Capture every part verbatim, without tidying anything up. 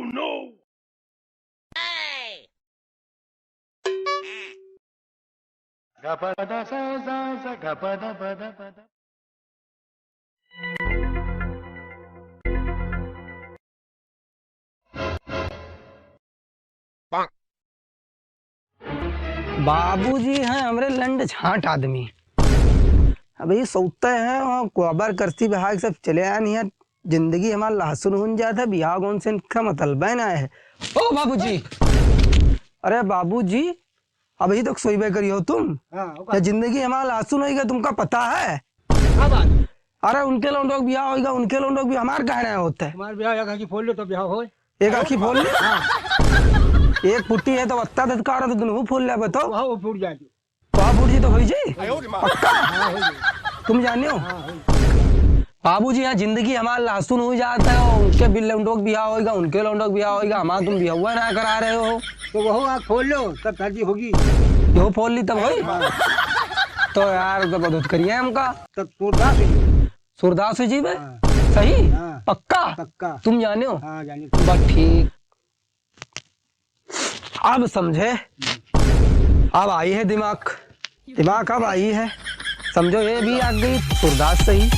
no! बाबूजी हैं हमरे लंड झांट आदमी। अभी सोते हैं और गोबर करसी बिहार सब चले आए नहीं है। जिंदगी हमार लहसुन हुन जात है, बिहाव कौन से इनका मतलब है ना है। ओ बाबूजी, अरे बाबूजी, अभी तक सोइबे करी हो तुम? हाँ, ओका। ये जिंदगी हमार लहसुन होइगा, तुमका पता है? का बात? अरे उनके लौंडोक बिहाव होइगा, उनके लौंडोक भी हमार कहना होता है। हमार बिहाव एक आँखी फोल लो तो बिहाव होए। एक आँखी फोल ली? हाँ। एक फुट्टी है तो अत्ता धतकार है तो दुनहु फोल ले बताओ। वहाँ वो फूट जाए। वहाँ फूट जी तो होई जी? पक्का? हाँ, होई जी। तुम जाने हो? हाँ, होई। बाबूजी, यहाँ जिंदगी हमार लहसुन हो जाता है, उनके बिल लौंडोक बिहाव होइगा, उनके लौंडोक बिहाव होइगा, हमार तुम बिहवा ना करा रहे हो। तो वहू आँख फोल लो, तब शादी होगी। यो फोल ली तब होई? हाँ। तो यार, तो बहुत करिए हमका। तब सूरदास हो जी। सूरदास हो जी बे? हाँ। सही? हाँ। पक्का? पक्का। तुम जाने हो? हाँ, जाने। बस ठीक। अब समझे, अब आई है दिमाग, दिमाग अब आई है, समझो ये भी आ गई सूरदास सही।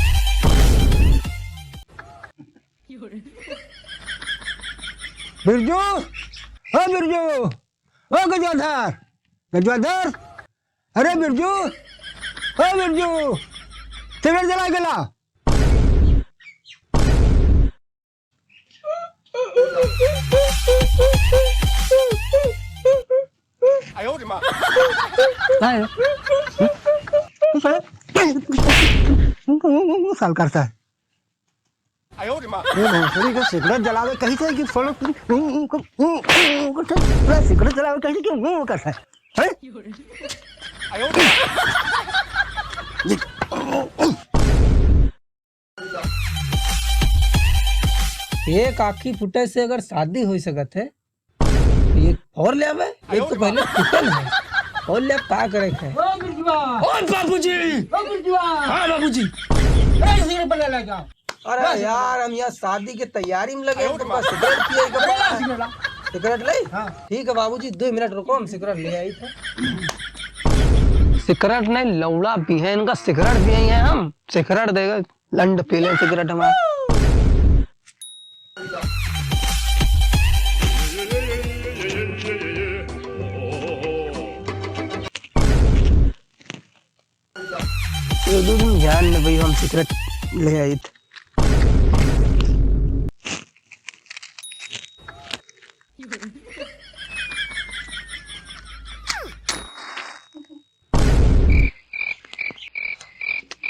बिरजू, ओ बिरजू, ओ गजवाधर, गजवाधर, अरे बिरजू, ओ बिरजू, सिगरेट जला के ला। साल करता है। ये भोसड़ी के सिगरेट जलावे कही थे कि फोड़ो, पूरा सिगरेट जलावे कही थे कि वो करता है, हैं? एक आँखी फुटे से अगर शादी हो सकत है, तो ये और ले आवे, एक तो पहले फुटल है, और ले का करे के है? ओ बिरजुआ! ओ बाबूजी! ओ बिरजुआ! हाँ बाबूजी! ए, सिगरेट बना ले जाओ। अरे बस। यार, हम यहाँ शादी के तैयारी में लगे हैं, तुमका सिगरेट पिए के अरे, पड़ा है। सिगरेट ला। सिगरेट ले? हाँ। ठीक है बाबूजी, दो मिनट रुको, हम सिगरेट ले आई थे। सिगरेट नहीं, लौड़ा पिए हैं, इनका सिगरेट पिए हैं हम, सिगरेट देगा। लंड पी ले सिगरेट हमार। ये दो दिन जान ले भाई, हम सिगरेट ले आई थे।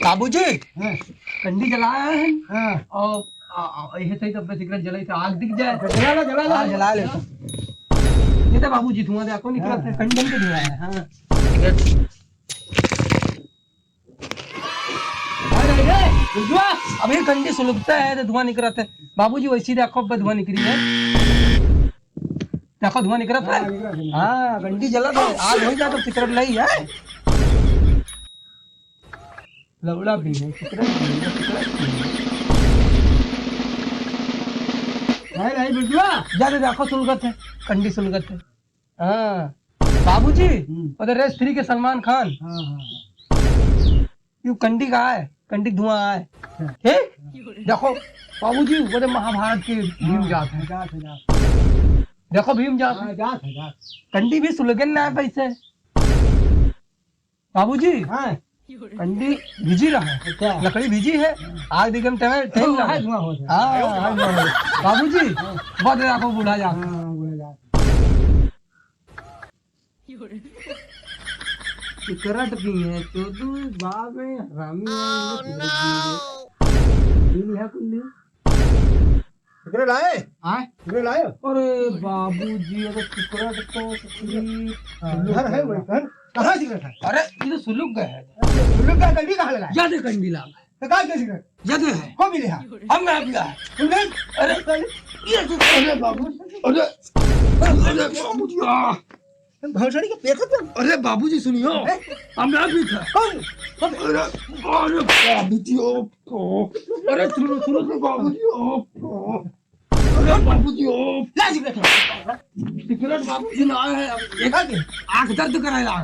बाबूजी, हाँ। कंडी जलाया है। हाँ। और, आ, आ, यही सही तब सिगरेट जलाई तो आग दिख जाए। जला ला, जला ला। हाँ, जला ले। ये तो बाबूजी धुआं देखो निकला हाँ। कंडी के धुआं है। हाँ। सिगरेट। अरे, अरे, बुजुआ, अभी कंडी सुलगता है तो धुआं निकलता है। बाबूजी वैसी देखो अब धुआं निकली है। देखो, धुआं निकलत है। हाँ, निकलत है। हाँ, गंडी जलत है। आज हो जाए तो सिगरेट लई है। लौड़ा भी है, सिगरेट भी है, सिगरेट भी है। है नहीं, बिजुआ? जा दे, देखो, सुलगत है, कंडी सुलगत है। हाँ, बाबूजी, हम्म। उधर रेस थ्री के सलमान खान। हाँ, हाँ, हाँ। यू कंडी का है, कंडी धुआं है। हैं? देखो, बाबूजी, वो तो महाभारत के भीम हाँ, जात है। जात है, जात। देखो, भीम जात हाँ, है। जात है, जात। कंडी भी सुलगन ना है पैसे। बाबूजी, हाँ। कंडी भिजी रहा है। अच्छा। लकड़ी भिजी है। आग दिखे में टाइम, टाइम हाँ, लगा। धुआं हो जाए। हाँ, हाँ, धुआं हो जाए। बाबूजी, हाँ। बहुत राखो बूढ़ा जात। हाँ, बूढ़ा जात। सिगरेट पी है, चोदू बाप में हरामी है, ये सिगरेट पी है। पी लिया कुल्ली। सिगरेट लाए? आए? सिगरेट लाए? अरे बाबूजी, अरे सिगरेट तो किसी हाँ, घर है वही घर। कहाँ सिगरेट है? अरे, ये तो सुलुक गए है। सुलुक का कंडी कहाँ लगा है? या दे कंडी लाग है। तो कहाँ के सिगरेट? या दे है। कौन मिले है? हम ना पिया है। तुमने? अरे, ये तो अरे बाबू, अरे, अरे बाबूजी, आ। भोसड़ी के पेट पे। अरे बाबूजी सुनियो, हैं? हम ना पीता। कौन? कौन? अरे, अरे बाबूजी, ओ, ओ। अरे सुनो, सुनो, सुनो बाबूजी, ओ, ओ। ए बाबूजी, ओ। ला सिगरेट। सिगरेट बाबूजी ना है, अब देखा के? आँख दर्द कराए ला।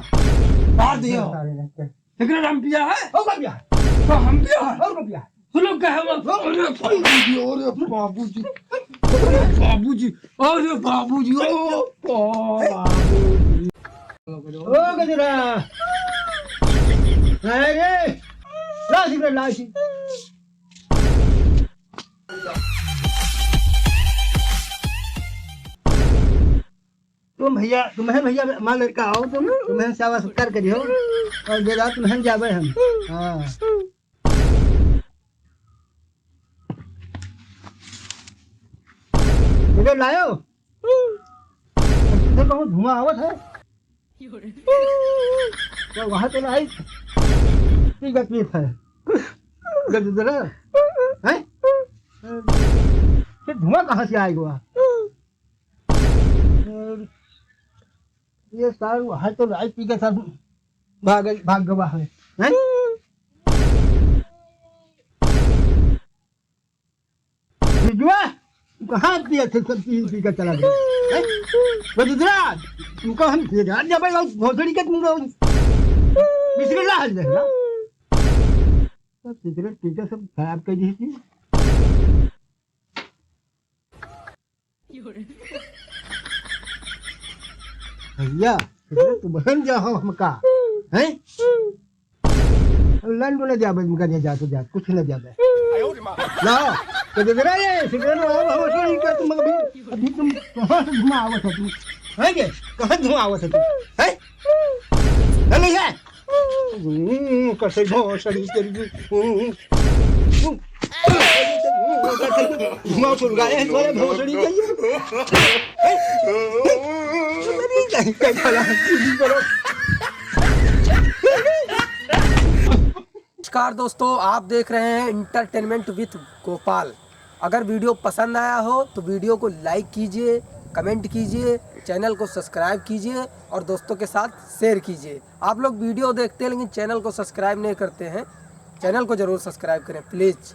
बाहर दियो। सिगरेट हम पिया है? ओ, कब पिया है? तो हम पिया है? और कब पिया है? सुनो, कहे वो, अरे बाबूजी, अरे बाबूजी, अरे बाबूजी, अरे बाबूजी, ओ बाबूजी। ओ गजरा, अरे, ला सिगरेट, ला सिगरेट। तुम भैया, तुम्हें भैया, हमार लड़का आओ तुम, तुम्हें सेवा सत्कार करियो। और बेटा, तुम्हें जाबे हम। हाँ। इधर लायो। तुमसे बहुत धुआं आवत है। तो वहाँ तो नहीं। ठीक है, ठीक है। इधर, इधर। हैं? ये धुआं कहाँ से आएगा? ये सार वहाँ तो नहीं, ठीक है, सब भाग, भाग गवा है। हैं? बिजुआ, तू कहाँ पिया थे, सब पी, पी के चला गया? हैं? वो दूसरा, तुमको हम भेजा जब भाई, भोसड़ी के तुम लोग बिस्किट ला हल देना। सब सिगरेट पी के सब खराब कर दी थी। भैया, तुमहन जा हो हमका, हैं? लंड न जाबे, हमका नहीं जाते जात, कुछ न जाबे। ना, तो दे रहा है, सिगरेट वाला हो, तो इनका तुम अभी, अभी तुम कहाँ से धुआं आवत है तुम? हैं के? कहाँ धुआं आवत है तुम? हैं? है नहीं है? हम्म, कैसे भोसड़ी तेरी, हम्म, हम्म। धुआं सुलगाए हैं तोरे भोसड़ी के। नमस्कार दोस्तों, आप देख रहे हैं Entertainment with Gopal। अगर video पसंद आया हो तो video को like कीजिए, comment कीजिए, channel को subscribe कीजिए और दोस्तों के साथ share कीजिए। आप लोग video देखते हैं लेकिन channel को subscribe नहीं करते हैं, channel को जरूर subscribe करें please।